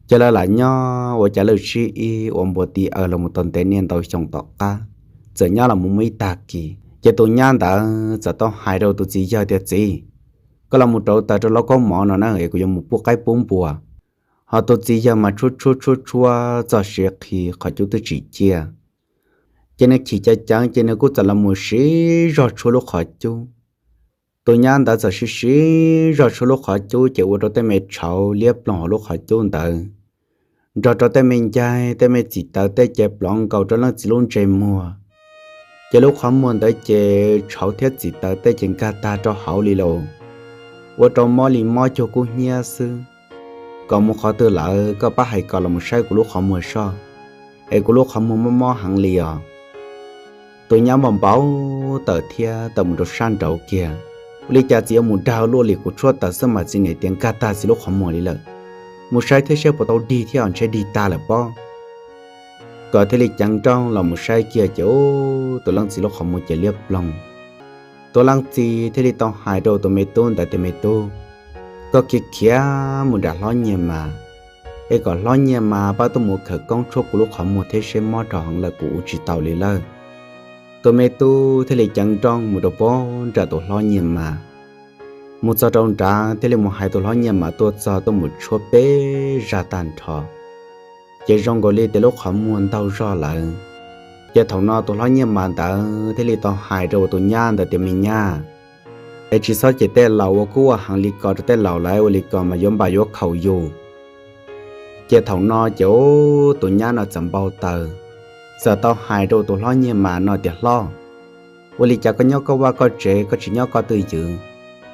Ces lawv lam nyob ua cas lawm sib ib ua npua ti aws los mus tau ntev niaj ntau xyoo tom qab, txawm nyob los mus muaj ib tag kis ces tus nyab ntawd txawm tau hais rau tus txiv yawg tias, Txiv, koj los mus rauv taws rau lauj kaub mov no na es kuv yuav mus pub qaib pub npua. Ho tus txiv yawg mas tshuab tshuab tshuab tshuab txoj siav qhi qhov cub twb tsis ciaj. Ces nws chim ceev ceev ces nws kuj txawm los mus siv zog tshuab lub qhov cub. Tus nyab ntawd txawm siv siv zog tshuab lub qhov cub ces ua rau tej me tshauv liab ploog hauv lub qhov cub ntawd, nrog rau tej me ncaig tej me txim taws tej ces plov nkaus rau leej txiv lub ntsej muag. Ces lub qhov muag ntawd ces tshauv thiab txim taws tej ces nkag tag rau hauv li lauj. Ua rau mob li mob cuag kub hnyiab xwb. Koj mus qhov twg lawm, koj pab hais koj los mus saib kuv lub qhov muag soj, es kuv lub qhov muag mob mob heev li os. Tus nyab npau npau taws thiab tawm mus rau sab nraud kiag. Ua li cas txiv yuav mus dag luaj li, kuv tshuab taws xwb mas txiv niam tias nkag tag txiv lub qhov muag li lawm. Mus saib thiab saib puas tau dig thiab, ntshe dig tag lawm pob. Kom thiaj li ceev nrooj los mus saib kiag ces ub, tus leej txiv lub qhov muag ces liab ploog. Tus leej txiv thiaj li tau hais rau tus me tub ntawd tias, Me tub, koj khiav khiav mus nram hlob Nyiaj Mas, es kom hlob Nyiaj Mas pab tuaj mus khawv koob tshuab kuv lub qhov muag thiab seb mob rau heev lawm kuv ua tsis tau li lawm. Tus me tub thiaj li ceev nrooj mus rau pem nram tus hlob Nyiaj Mas. Mus txog rau nrad thiaj li mus hais tus hlob Nyiaj Mas tuaj txog tuaj mus tshuab peb zaj tag nrho, ces zoo nkaus li tias lub qhov muag ntaug zog lawm. Ces thaum no tus hlob Nyiaj Mas ntawd thiaj li tau hais rau tus nyab ntawd tias, Me nyab, es tsis txhob cem tej laus, ua kub ua heev li ko rau tej laus, lawv ua li ko mas yuav npam yuav khaum yus. Ces thaum no ces ub, tus nyab no txawm npau taws, txawm tau hais rau tus hlob Nyiaj Mas no tias, Hlob, ua li cas koj nyob koj vaj koj tsev, koj tsis nyob koj twj ywm,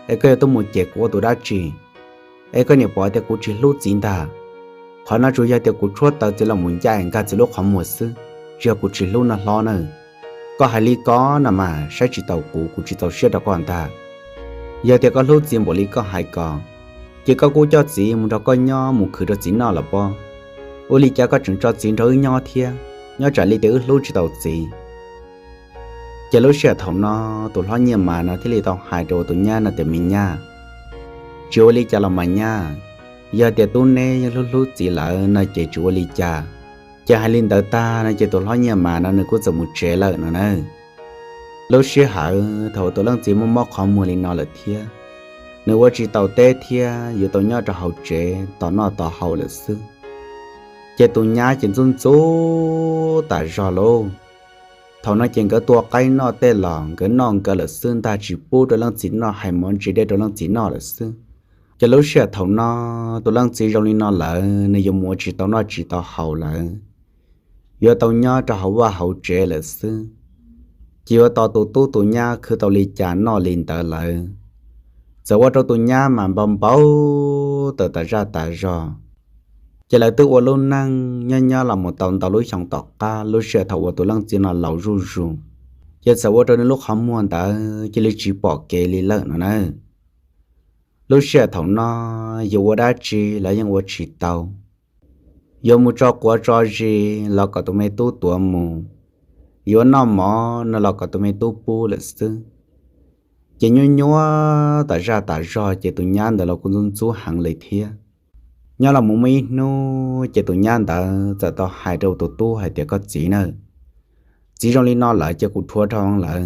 es koj yuav tuaj mus cem kuv ua tus dab tsi? Es koj niam pom tias kuv tsis hlub txiv ntag. Qhov no tsuas yog tias kuv tshuab taws txiv los mus ncaj nkag txiv lub qhov muag xwb, tsis yog kuv tsis hlub no hlob na. Koj hais li ko no mas saib tsis taus kuv, kuv tsis txaus siab rau koj ntag. Yog tias koj hlub txiv npaum li koj hais ko, ces koj kuj coj txiv mus nrog koj nyob mus khwv rau txiv noj los pob. Ua li cas koj tseem tso txiv nrog wb nyob thiab, nyob tsam li tias wb hlub tsis tau txiv. Ces lub sij hawm thaum no, tus hlob Nyiaj Mas no thiaj li tau hais rau tus nyab no tias, Me nyab, tsis ua li cas los mas nyab, yog tias tub neb yeej hlub hlub txiv lawm no ces tsis ua li cas. Ces hais li ntawd tag no ces tus hlob Nyiaj Mas no nws kuj txawm mus tsev lawm no na. Lub sij hawm thaum tus leej txiv mob mob qhov muag li no lawm thiab, nws ua tsis tau teb thiab, yuav tau nyob rau hauv tsev tos noj tos haus lawm xwb. Ces tus nyab ces ntxub ntxub tas zog lauj. Thaum no ces nkawd tua qaib noj tej los nkawd noj nkawd lawm xwb ntag, tsis pub rau leej txiv noj, hais mov ntsis dej rau leej txiv noj lawm xwb. Ces lub sij hawm thaum no, tus leej txiv zoo li no lawm, nws yuav mus ua tsis tau noj tsis tau haus lawm, yuav tau nyob rau hauv vaj hauv tsev lawm xwb. Ces yuav tos tus tub tus nyab khwv tau li cas noj li ntawd lawm. Txawm ua rau tus nyab mas npau npau taws tas zaj tas zog. Ces lawv twb ua lub neej nyob nyob los mus tau ntau lub xyoo tom qab, lub sij hawm thaum uas tus leej txiv no laus zuj zus, ces txawm ua rau nws lub qhov muag ntawd cia li tsis pom kev li lawm no na. Lub sij hawm thaum no, yuav ua dab tsi los yeej ua tsis tau. Yuav mus tso quav tso zis los kom tus me tub tuav mus, yuav noj mov no los kom tus me tub pub lawm xwb. Ces nyuaj nyuaj tas zaj tas zog ces tus nyab ntawd los kuj ntxub ntxub heev li thiab. Nyob los mus muaj ib hnub ces tus nyab ntawd txawm tau hais rau tus tub hais tias, Koj txiv na, txiv zoo li no lawm ces kuv dhuav dhau lawm.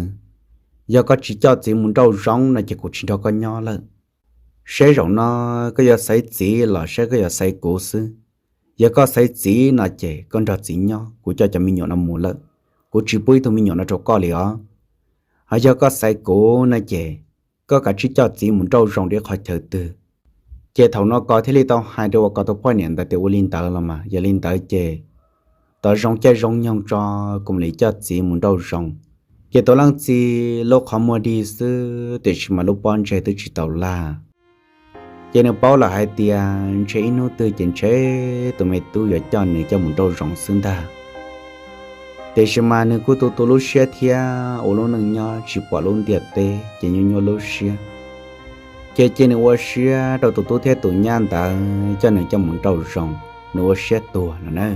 Yog koj tsis coj txiv mus nrauj zoov no ces kuv tsis nrog koj nyob lawm. Seb zaum no koj yuav xaiv txiv los seb koj yuav xaiv kuv xwb. Yog koj xaiv txiv no ces koj nrog txiv nyob, kuv coj cov me nyuam no mus lawm, kuv tsis pub ib tug me nyuam no rau koj li os. Ho yog koj xaiv kuv no ces koj kav tsij coj txiv mus nrauj zoov rau qhov chaw twg. Ces thaum no Kos thiaj li tau hais rau uas Kos tus poj niam ntawd tias, Ua li ntawd los mas, yog li ntawd ces tos zoo caij zoo nyoog tso, kuv mam li coj txiv mus nrauj zoov. Ces tus leej txiv lub qhov muag dig xwb, tiam sis mas lub pob ntseg twb tsis tau lag. Ces nws paub lawm hais tias ntshe ib hnub twg ces ntshe tus me tub yuav coj nws coj mus nrauj zoov xwb ntag. Tiam sis mas nws kuj tu tu lub siab thiab ua lub neej nyob tsis pom lub ntiaj teb ces nyuaj nyuaj lub siab. Ces cia nws ua siab rau tus tub thiab tus nyab ntawd coj nws coj mus nrauj zoov, nws ua siab tuag no na.